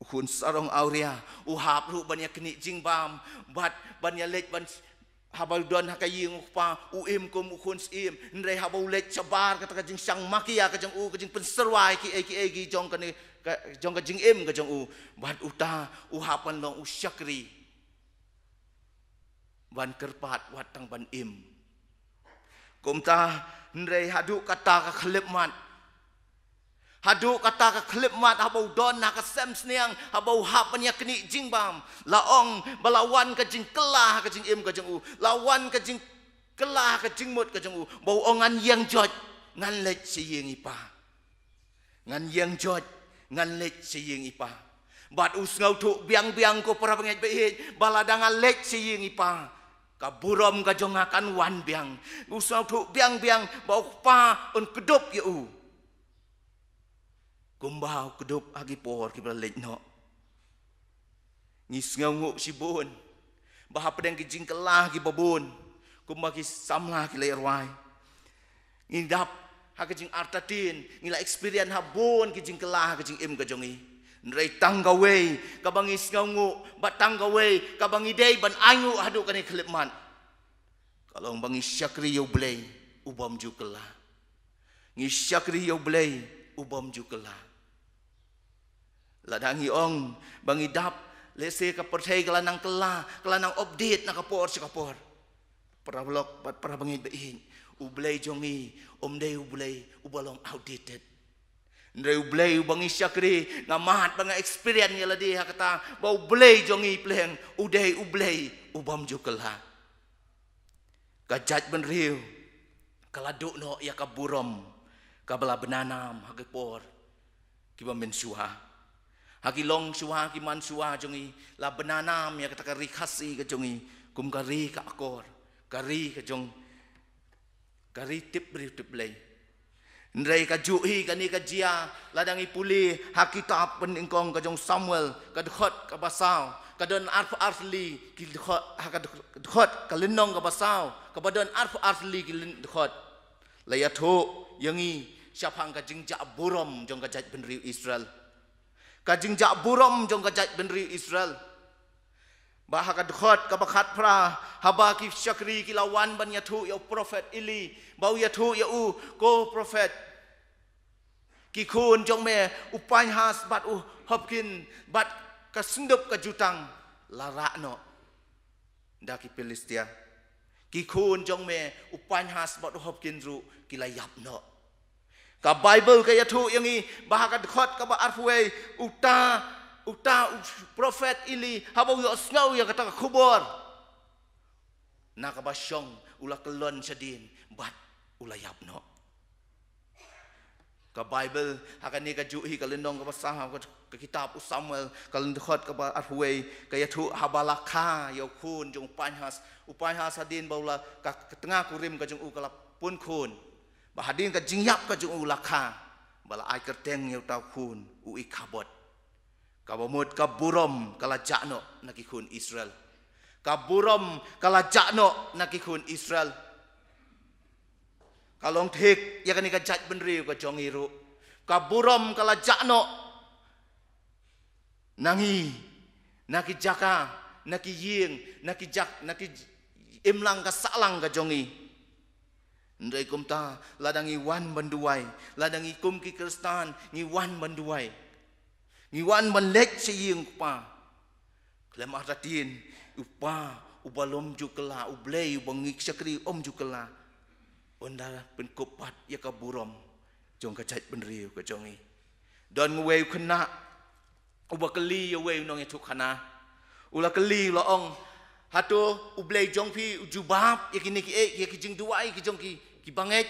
U khun sarong awria u hap ruh ban ïa knieh jingbam bad ban ïa leit ban, haba u don ha ka ïing u kpa, u im kum u khun syiem, hynrei haba u leit shabar kata ka jingshang makia ka jong u, ka jingpynsyrwa ïa kiei kiei ki jong kane ka, jong ka jingim ka jong u, bad uta u hap ban long u shakri ban kyrpad wat tang ban im. Kumta, hynrei haduh kata ka khyllipmat, haduh kata ka khyllipmat haba u don ha ka sem sniang, haba u hap ban ïa knieh jingbam, la ong ba la wan ka jingkylla ha ka jingim ka jong u, la wan ka jingkylla ha ka jingmut ka jong u, ba u ong, ngan ïeng joit, ngan leit sha ïing i Pa. Ngan ïeng joit, ngan leit sha ïing i Pa. Bad u sngewthuh biang biang, ko para bangeit ba ïeit, ba lada nga leit sha ïing i Pa, ka burom ka jong nga kan wan biang. U sngewthuh biang biang ba u kpa un kdup ïa u. Kumba u kdup ha ki por kiba la leit noh. Ngi sngewnguh shibun ba hapdeng ki jingkylla kiba bun, kumba ki samla ki la ïa rwai, ngi dap ha ka jingartatien, ngi la experience ha bun ki jingkylla ha ka jingim ka jong ngi. Hynrei tang kawei kaba ngi sngewnguh, bad tang kawei kaba ngi dei ban ainguh haduh kane ka khyllipmat, ka long ba ngi shakri ïa U Blei u bym ju kylla. Ngi shakri ïa U Blei u bym ju kylla. Lada ngi ong ba ngi dap, lehse ka pyrthei ka la nang kylla, ka la nang update na ka por sha ka por. Para vlog bad para bangeit ba ïeit, U Blei jong ngi um dei U Blei uba long outdated. Hynrei U Blei uba ngi shakri, nga mad ba nga experience ïa lade ha kata, ba U Blei jong ngi pleng u dei U Blei u bym ju kylla. Ka jaitbynriew ka la duh noh ïa ka burom kaba la bna nam ha ki por kiba mynshuwa. Ha ki longshuwa, ki manshuwa jong ngi, la bna nam ïa kata ka ri Khasi ka jong ngi kum ka ri ka akor, ka ri ka jong, ka ri tip briew tip Blei. Hynrei kajuh hi kane ka jia, lada ngi pule ha kitab Pynïengkong ka jong Samuel, ka dkhot kaba saw, ka don arphew artylli ki dkhot, ha ka dkhot, ka lynnong kaba saw, kaba don arphew artylli ki lyn-, dkhot, la ïathuh ïa ngi shaphang ka jingjah burom jong ka jaitbynriew Israel. Ka jingjah burom jong ka jaitbynriew Israel. Ba ha ka dkhot kaba khatphra, haba ki shakri ki la wan ban ïathuh ïa u prophet Eli, ba u ïathuh ïa u, ko prophet, ki khun jong me, u Phinehas bad u Hophni, bad ka syndup ka jutang la rah noh da ki Philistia. Ki khun jong me, u Phinehas bad u Hophni ruh, ki la ïap noh. Ka Baibl ka ïathuh ïa ngi ba ha ka dkhot kaba arphew wei, uta, uta u prophet Eli, haba u ïohsngew ïa kata ka khubor, na kaba shong u la kyllon shadien bad u la ïap noh. Ka Baibl ha kane kajuh hi ka lynnong kaba saw, ka, ka kitab u Samuel, ka lynnong dkhot kaba arphew wei, ka ïathuh haba la kha ïa u khun jong u Phinehas. U Phinehas hadien ba u la, ka, ka tnga kurim ka jong u ka la pun khun. Ba hadien ka jingïap ka jong u la kha, ba la ai kyrteng ïa uta u khun u Ikabod. Kaba mut ka burom ka la jah noh na ki khun Israel. Ka burom ka la jah noh na ki khun Israel. Ka long thik ïa kane ka jaitbynriew ka jong ngi ruh. Ka burom ka la jah noh na ngi, na ki jaka, na ki ïing, na ki jak, na ki imlang ka sahlang ka jong ngi. Hynrei kumta, lada ngi wan ban duwai, lada ngi kum ki Khristan, ngi wan ban duwai, ngi wan ban leit sha ïing u Kpa, khlem artatien, u Kpa uba lym ju kylla, U Blei uba ngi shakri um ju kylla, un da pynkup pat ïa ka burom jong ka jaitbynriew ka jong ngi. Don uwei u khynnah uba kylli ïa uwei u nongïathuhkhana. U la kylli, u la ong, hato U Blei jong phi u jubab ïa kine kiei, ïa ki jingduwai ki jong ki, ki bangeit?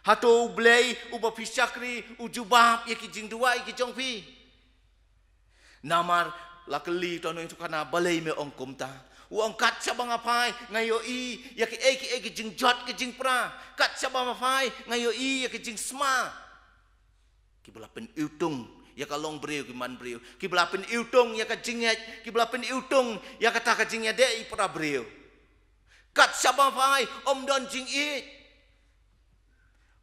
Hato U Blei uba phi shakri u jubab ïa ki jingduwai ki jong phi? Namar la kylli uta u nongïathuhkhana, balei me ong kumta? U ong, kat shaba nga phai nga ïohi ïa kiei kiei ki jingjot ki jingpra. Kat shaba nga phai nga ïohi ïa ki jingsma kiba la pyniwtung ïa ka longbriew ki manbriew, kiba la pyniwtung ïa ka jingngeit, kiba la pyniwtung ïa kata ka jingïadei para briew. Kat shaba phai ym don jingïeit.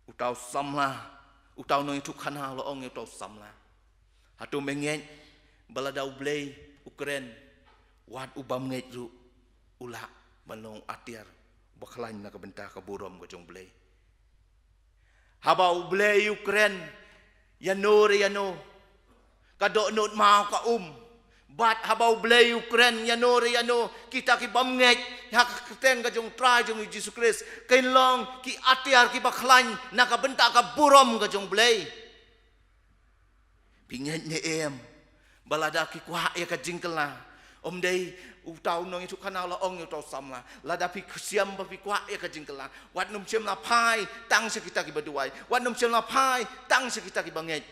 Uta u samla, uta u nongïathuhkhana u la ong ïa uta u samla, hato me ngeit ba lada U Blei u kren, wat u bym ngeit ruh u lah ban long u atiar uba khlaiñ na ka bynta ka burom ka jong U Blei? Haba U Blei u kren ïano re ïano, ka dohnud maw ka um. Bad haba U Blei u kren ïano re ïano, kita ki bym ngeit ha ka kyrteng ka jong u Trai jong ngi Jisu Khrist kin long ki atiar kiba khlaiñ na ka bynta ka burom ka jong U Blei. Phi ngeit ne em ba lada ki kwah ïa ka jingkylla, ym dei, uta u nongïathuhkhana u la ong ïa uta u samla, lada phi shem ba phi kwah ïa ka jingkylla, wat nym shym la phai tang sha kita kiba duwai, wat nym shym la phai tang sha kita kiba ngeit.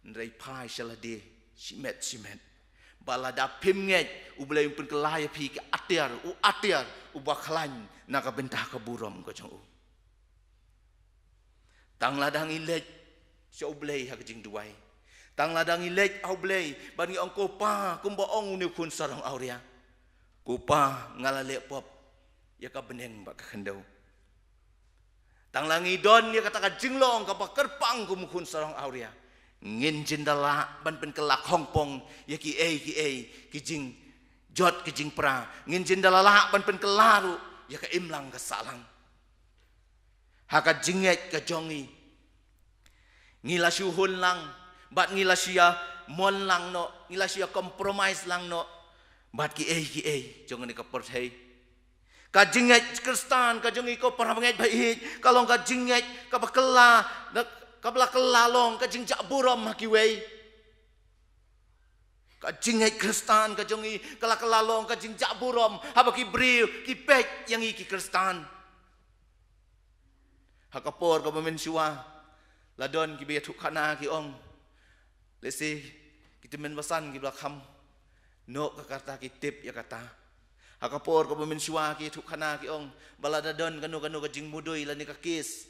Hynrei phai sha lade shimet shimet, ba lada phim ngeit, U Blei un pynkylla ïa phi ki atiar, u atiar uba khlaiñ na ka bynta ka burom ka jong u. Tang lada ngi leit sha U Blei ha ka jingduwai, tang lada ngi leit ha U Blei bad ngi ong, ko Pa, kumba ong une u khun sarong awria, ko Pa, nga la leh pop ïa ka bneng bad ka khyndew. Tang la ngi don ïa kata ka jinglong kaba kyrpang kum u khun sarong awria, Ngin jin da lah ban pynkylla khongpong ïa ki ei ki ei, ki jingjot ki jingpra. Ngin jin da lah ban pynkylla ruh ïa ka imlang ka sahlang. Ha ka jingngeit ka jong ngi, ngi la shu hun lang, bad ngi la shu ïa mon lang noh, ngi la shu ïa compromise lang noh bad ki ei ki ei jong kane ka pyrthei. Ka jingngeit Khristan ka jong ngi, ko para bangeit ba ïeit, ka long ka jingngeit kaba kylla, kaba la kylla long ka jingjah burom ha kiwei. Ka jingngeit Khristan ka jong ngi ka la kylla long ka jingjah burom haba ki briew ki peit ïa ngi ki Khristan. Ha ka por kaba mynshuwa, la don kiba ïathuh khana ki ong, lehse ki tymmen basan kiba la kham noh ka karta, ki tip ïa kata. Ha ka por kaba mynshuwa ki ïathuh khana ki ong, ba lada don kano kano ka jingmudui lane ka kes,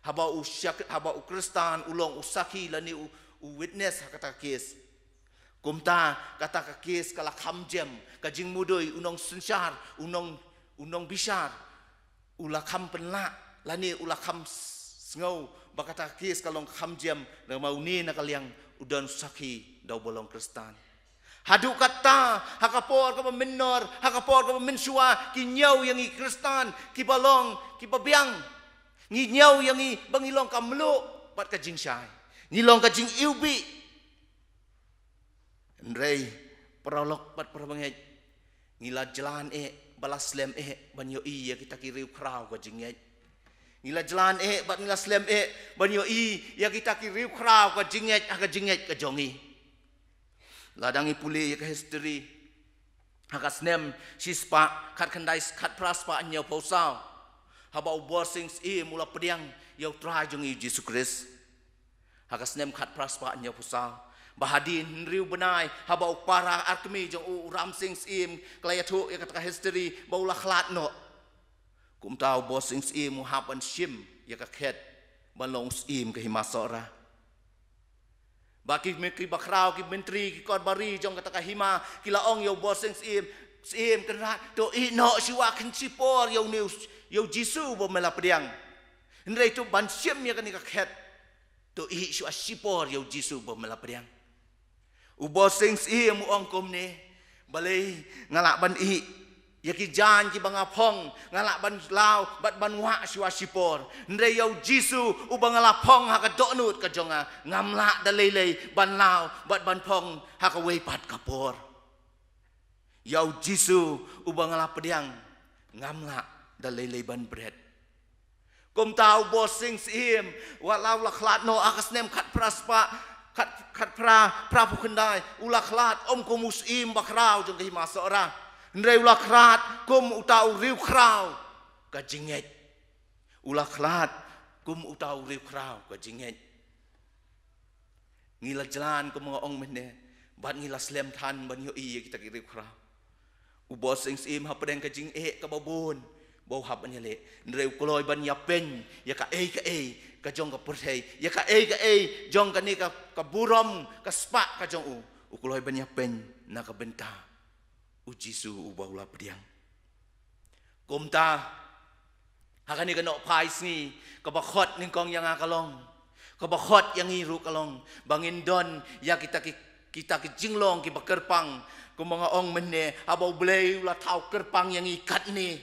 haba u shak-, haba u Khristan u long u sakhi lane u, u witness ha kata ka kes, kumta kata ka kes ka la kham jem, ka jingmudui, u nongsynshar, u nong, u nongbishar u la kham pynlah lane u la kham s-, sngew ba kata ka kes ka long kham jem, namar une na ka liang u don sakhi da uba long Khristan. Haduh katta, ha ka por kaba mynnor, ha ka por kaba mynshuwa, ki ñiew ïa ngi Khristan kiba long kiba biang. Ngi ñiew ïa ngi ba ngi long ka mluh bad ka jingshai, ngi long ka jingiwbih. Hynrei paralok bad para bangeit, ngi la jlan eh, ba la slem eh ban ïohi ïa kita ki riewkhraw ka jingngeit. Ngi la jlan eh bad ngi la slem eh ban ïohi ïa kita ki riewkhraw ka jingngeit ha ka jingngeit ka jong ngi. Lada ngi pule ïa ka history, ha ka snem shispah khatkhyndai, khatphra spah hynñiewphew saw, haba u Bor Sing Syiem u la pdiang ïa u Trai jong ngi Jisu Khrist. Ha ka snem khatphra spah hynñiewphew saw, ba hadien hynriew bnai, haba u para arkmie jong u, u Ram Sing Syiem, ka la ïathuh ïa kata ka history ba u la khlad noh, kumta u Bor Sing Syiem u hap ban shim ïa ka khet ban long u syiem ka Hima Sohra. Ba ki, ki bakhraw, ki myntri, ki korbari jong kata ka hima ki la ong ïa u Bor Sing Syiem, Syiem Kynrad, to ïeh noh shuwa khyndiat shipor ïa une u, ïa u Jisu ba me la pdiang. Hynrei to ban shim ïa kane ka khet, to ïeh shuwa shipor ïa u Jisu ba me la pdiang. U Bor Sing Syiem u ong kumne, balei nga lah ban ïeh ïa ki jaiñ kiba nga phong, nga lah ban law bad ban wah shuwa shipor, hynrei ïa u Jisu uba nga la phong ha ka dohnud ka jong nga, ngam lah da lei lei ban law bad ban phong ha kawei pat ka por. Ïa u Jisu uba nga la pdiang, ngam lah da lei lei ban bret. Kumta u Bor Sing Syiem, wat la u la khlad noh ha ka snem khatphra spah, khat, khatphra, phraphew khyndai, u la khlad ym kum u syiem bakhraw jong ka Hima Sohra, hynrei u la khlad kum uta u riewkhraw ka jingngeit. U la khlad kum uta u riewkhraw ka jingngeit. Ngi la jlan, kum nga ong mynne, bad ngi la slem than ban ïohi ïa kita ki riewkhraw. U Bor Sing Syiem hapdeng ka jingeh kaba bun ba u hap ban ïaleh, hynrei u kloi ban ïapeiñ ïa kaei kaei ka jong ka pyrthei, ïa kaei kaei jong kane ka, ka burom, ka spah ka jong u. U kloi ban ïapeiñ na ka bynta u Jisu uba u la pdiang. Kumta, ha kane ka nohphai sngi, kaba khot nyngkong ïa nga ka long, kaba khot ïa ngi ruh ka long, ba ngin don ïa kita ki, kita ki jinglong kiba kyrpang. Kumba nga ong mynne, haba U Blei u la thaw kyrpang ïa ngi katne,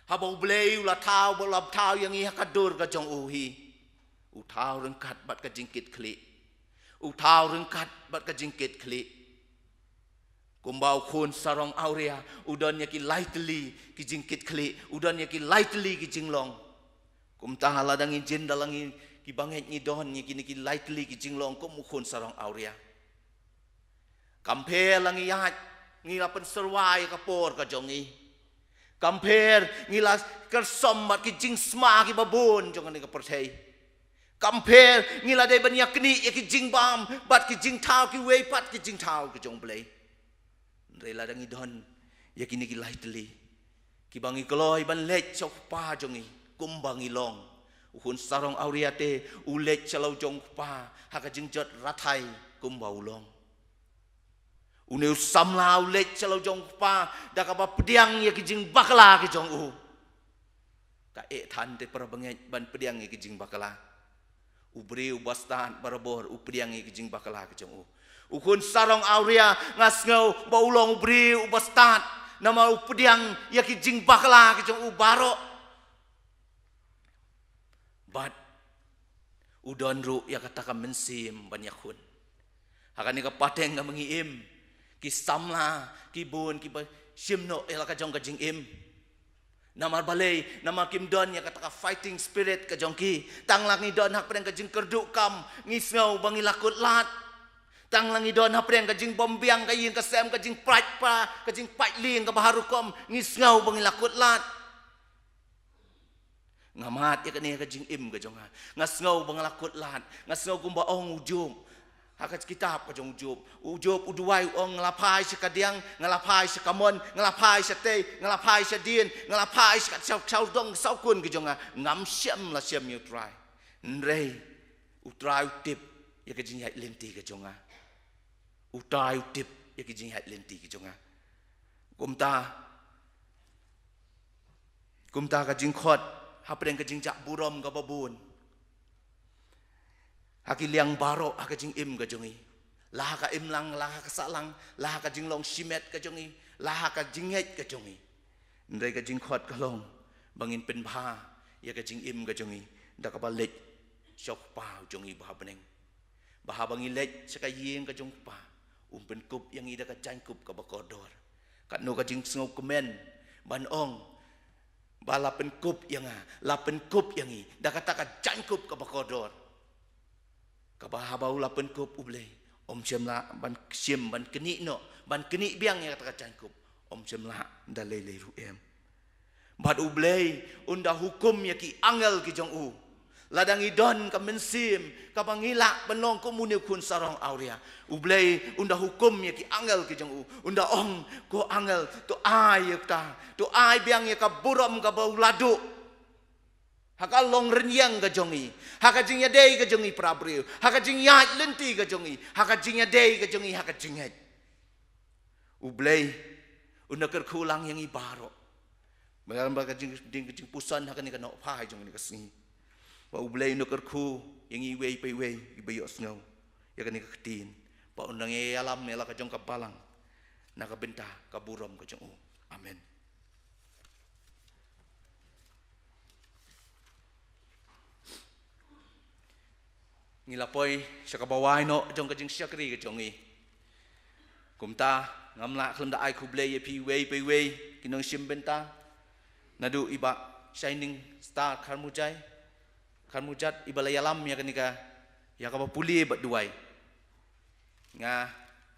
haba U Blei u la thaw, ba u la thaw ïa ngi ha ka dur ka jong u hi, u thaw ryngkat bad ka jingkit khlieh. U thaw ryngkat bad ka jingkit khlieh. Kumba u khun sarong awria u don ïa ki lai tylli ki jingkit khlieh, u don ïa ki lai tylli ki jinglong, kumta lada ngi jin da la ngi kiba ngeit ngi don ïa kine ki lai tylli ki jinglong kum u khun sarong awria. Kam pher la ngi ïaid, ngi la pynsyrwa ïa ka por ka jong ngi. Kam pher ngi la kyrsom bad ki jingsma kiba bun jong kane ka pyrthei. Kam pher ngi la dei ban ïaknieh ïa ki jingbam bad ki jingthaw kiwei pat ki jingthaw ki jong U Blei. Hynrei lada ngi don ïa kine ki lai tylli, kiba ngi kloi ban leit sha U Kpa jong ngi kumba ngi long. U khun sarong awria te u leit sha la u jong U Kpa ha ka jingjot rathai kumba u long. Une u samla u leit sha la u jong U Kpa da kaba pdiang ïa ki jingbakla ki jong u. Ka eh than te para bangeit ban pdiang ïa ki jingbakla. U briew uba stad barabor u pdiang ïa ki jingbakla ki jong u. U khun sarong awria, nga sngew ba u long u briew uba stad, namar u pdiang ïa ki jingbakla ki jong u baroh. Bad u don ruh ïa kata ka mynsiem ban ïakhun. Ha kane ka pateng kaba ngi im, ki samla ki bun kiba shim noh ïa la ka jong ka jingim. Namar balei? Namar kim don ïa kata ka fighting spirit ka jong ki. Tang la ngi don hapdeng ka jingkyrduh kam, ngi sngew ba ngi la kut lad. Tang la ngi don hapdeng ka jingbym biang ka ïing ka sem, ka jingpait pa, ka jingpait lieng kaba har rukom, ngi sngew ba ngi la kut lad. Nga mad ïa kane ka jingim ka jong nga. Nga sngew ba nga la kut lad. Nga sngew kumba ong u Job ha ka kitab ka jong u Job. U Job u duwai u ong, nga la phai sha kadiang, nga la phai sha kamon, nga la phai sha tei, nga la phai sha dien, nga la phai sha ka shaw, shaw dong shaw kun ka jong nga. Ngam shym la shem ïa u Trai. Hynrei u Trai u tip ïa ka jingïaid lynti ka jong nga. U Trai u tip ïa ka jingïaid lynti ka jong nga. Kumta, kumta ka jingkhot hapdeng ka jingjah burom kaba bun ha ki liang baroh ha ka jingim ka jong ngi. La ha ka imlang, la ha ka sahlang, la ha ka jinglong shimet ka jong ngi, la ha ka jingngeit ka jong ngi. Hynrei ka jingkhot ka long ba ngin pynbha ïa ka jingim ka jong ngi da kaba leit sha u Kpa u jong ngi ba ha bneng. Ba haba ngi leit sha ka ïing ka jong u Kpa, un pynkup ïa ngi da ka jaiñkup kaba kordor. Katno ka jingsngewkmen ban ong ba la pynkup ïa nga, la pynkup ïa ngi da kata ka jaiñkup kaba kordor. Kaba haba u la pynkup U Blei, ym shym lah ban shim, ban knieh noh, ban knieh biang ïa kata ka jaiñkup. Ym shym lah da lei lei ruh em. Bad U Blei un da hukum ïa ki angel ki jong u. Lada ngi don ka mynsiem kaba ngi lah ban long kum une u khun sarong awria, U Blei un da hukum ïa ki angel ki jong u. Un da ong, ko angel, to ai ïa kata, to ai biang ïa ka burom kaba u la duh ha ka long rynïeng ka jong ngi, ha ka jingïadei ka jong ngi para briew, ha ka jingïaid lynti ka jong ngi, ha ka jingïadei ka jong ngi ha ka jingngeit. U Blei un da kyrkhu lang ïa ngi baroh. Ba ka jing, jing, jingpuson ha kane ka nongphai jong kane ka sngi, ba U Blei un da kyrkhu ïa ngi iwei pa iwei iba ïohsngew ïa kane ka ktien, ba un nang ïalam ïa la ka jong ka balang na ka bynta ka burom ka jong u. Amen. Ngi la poi sha kaba wai noh jong ka jingshakri ka jong ngi. Kumta ngam lah khlem da ai khublei ïa phi iwei pa iwei ki nongshim bynta. Naduh i Bah Shining Star Kharmujai, Kharmujat, iba la ïalam ïa kane ka, ïa kaba pule bad duwai. Nga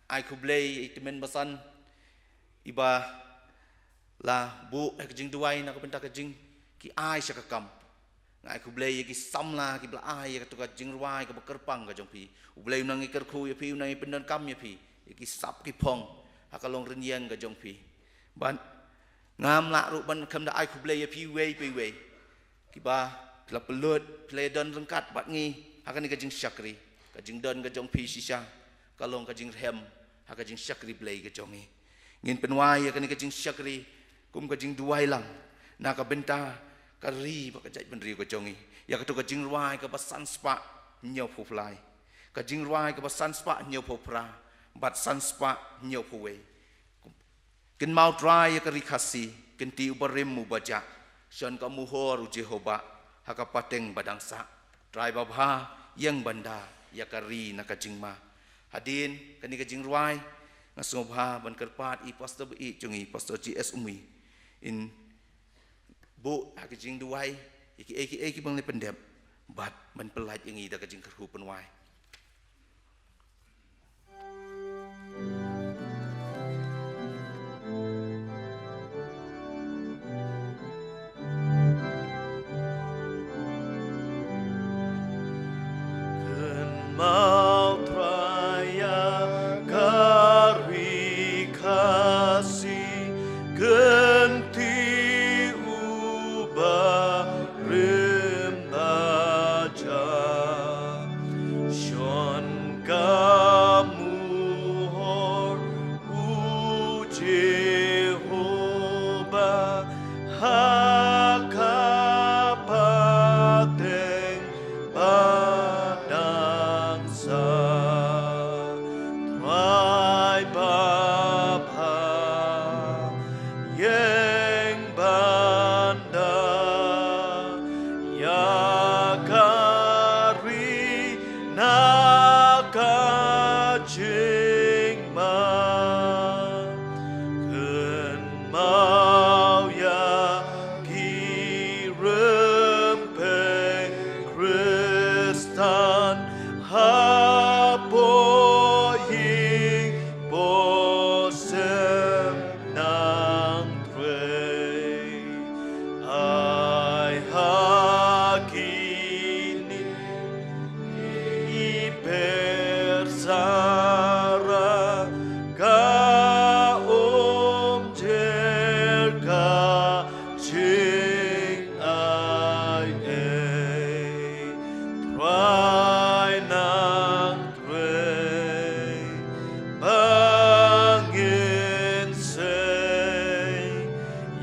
ai khublei ïa i tymmen basan iba la buh ïa ka jingduwai na ka bynta ka jing, ki ai sha ka kam. Nga ai khublei ïa ki samla kiba la ai ïa kato ka jingrwai kaba kyrpang ka jong phi. U Blei un nang ïakyrkhu ïa phi, un nang ïapyndonkam ïa phi ïa ki sap ki phong ha ka long rynïeng ka jong phi. Bad ngam lah ruh ban khlem da ai khublei ïa phi iwei pa iwei kiba phi la pynlut, phi la ïadon ryngkat bad ngi ha kane ka jingshakri. Ka jingdon ka jong phi shisha ka long ka jingrhem ha ka jingshakri Blei ka jong ngi. Ngin pynwai ïa kane ka jingshakri kum ka jingduwai lang na ka bynta ka ri bad ka jaitbynriew ka jong ngi. Ïa kato ka jingrwai kaba san spah hynñiewphew lai, ka jingrwai kaba san spah hynñiewphew phra bad san spah hynñiewphew wei. Kynmaw Trai ïa ka ri Khasi, kynti uba rim uba jah, shon ka muhor u Jehobah ha ka pateng ba dang sah. Trai babha, ïeng ban da ïa ka ri na ka jingma. Hadien kane ka jingrwai, nga sngewbha ban kyrpad ïa i pastor ba ïeit jong ngi, Pastor J S Umwi, in buh ha ka jingduwai ïa kiei kiei kiba ngi la pyndep bad ban pyllait ïa ngi da ka jingkyrkhu pynwai. Kynmaw Trai ïa ka ri Khasi, kynti uba rim ba jah, shon ka muhor u Jehobah ha ka pateng ba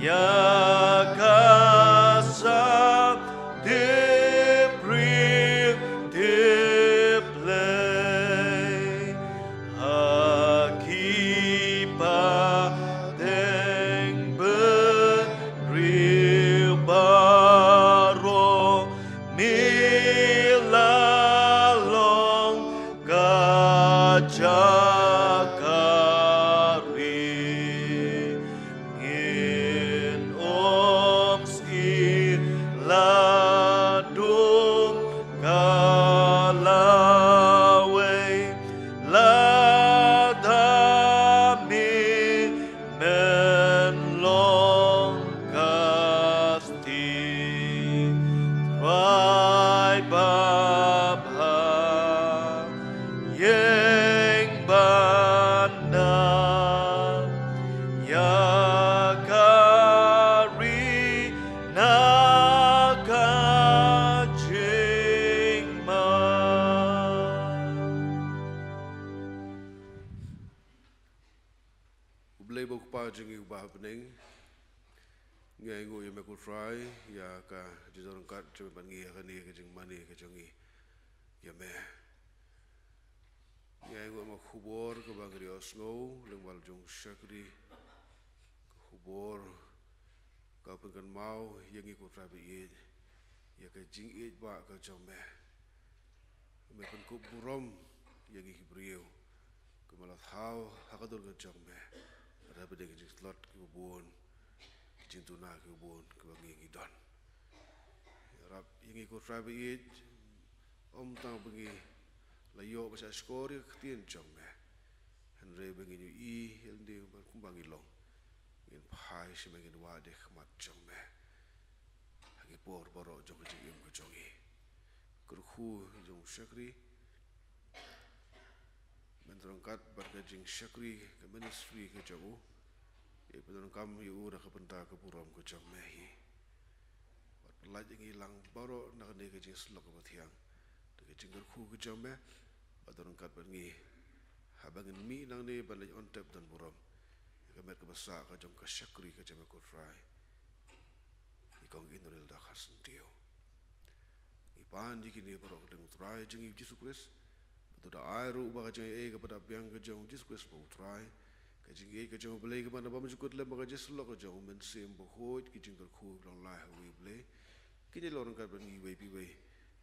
Ïa ka sa tip ri tip lei ha ki pateng bynriew baroh, me la long ka jaka ri. Ngin ym sngewsih la dum ka lawei, lada me men long ka Ti Trai ba bha, ïeng ban da ïa ka ri na ka jingma. U Blei ba u Kpa jong ngi uba ha bneng, ngi ainguh ïa me ko Trai ïa ka jingdon ryngkat jong me bad ngi ha kane ka jingmane ka jong ngi ïa me. Ngi ainguh ïa ka khubor kaba ngi ïohsngew lyngba la jong u shakri, ka khubor ka pynkynmaw ïa ngi ko Trai ba ïeit ïa ka jingïeit ba ka jong me. Me pynkup burom ïa ngi ki briew kiba la thaw ha ka dur ka jong me. Hynrei ba dei ki jingtlot kiba bun, ki jingduna kiba bun kiba ngi ngi don. Ïarap ïa ngi ko Trai ba ïeit, ym tang ba ngi la ïoh ba shah shkor ïa ka ktien jong me, hynrei ba ngin ïohi ïa lade kumba ngi long, ngin phai sha me, ngin wad ïa ka khmat jong me ha ki por baroh jong ka jingim ka jong ngi. Kyrkhu jong u shakri, men ryngkat bad ka jingshakri, ka ministry ka jong u, ïa pyndonkam ïa u na ka bynta ka burom ka jong me hi. Bad pyllait ïa ngi lang baroh na kane ka jingsyllok kaba thiang da ka jingkyrkhu ka jong me, bad don ryngkat bad ngi haba ngin mih nangne ban leit on tep don burom ïa ka met kaba sah ka jong ka shakri ka jong me ko Trai. Ngi kong in ril da ka syntiew. Ngi pan ïa kine baroh ha ka kyrteng u Trai jong ngi u Jisu Khrist, ba u da ai ruh ba ka jingaiei kaba da biang ka jong u Jisu Khrist ba u Trai, ka jingaiei ka jong u Blei kaba na bymjukut lem bad ka jingsyllok ka jong u Mynsiem Bakhuid, ki jingkyrkhu ki long lai ha uwei u Blei. Kin ïa long ryngkat bad ngi iwei pa iwei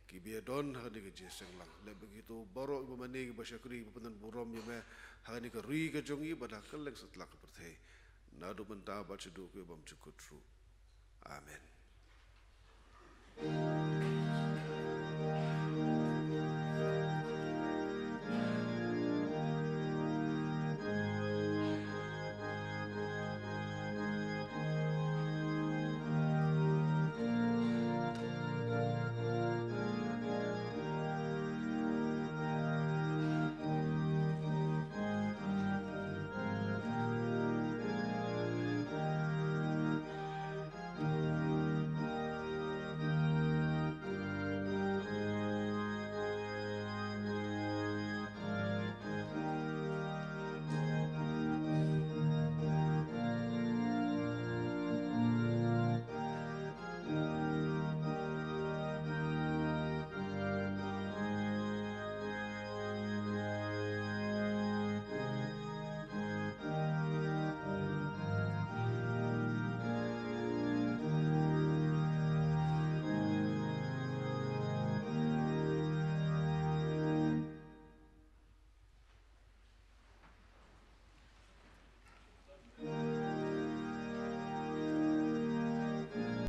kiba ïadon ha kane ka jingseng lang, lem bad kito baroh kiba mane, kiba shakri, kiba pyndon burom ïa me ha kane ka ri ka jong ngi bad ha kylleng satlak ka pyrthei, naduh mynta bad shaduh kiba bymjukut ruh. Amen.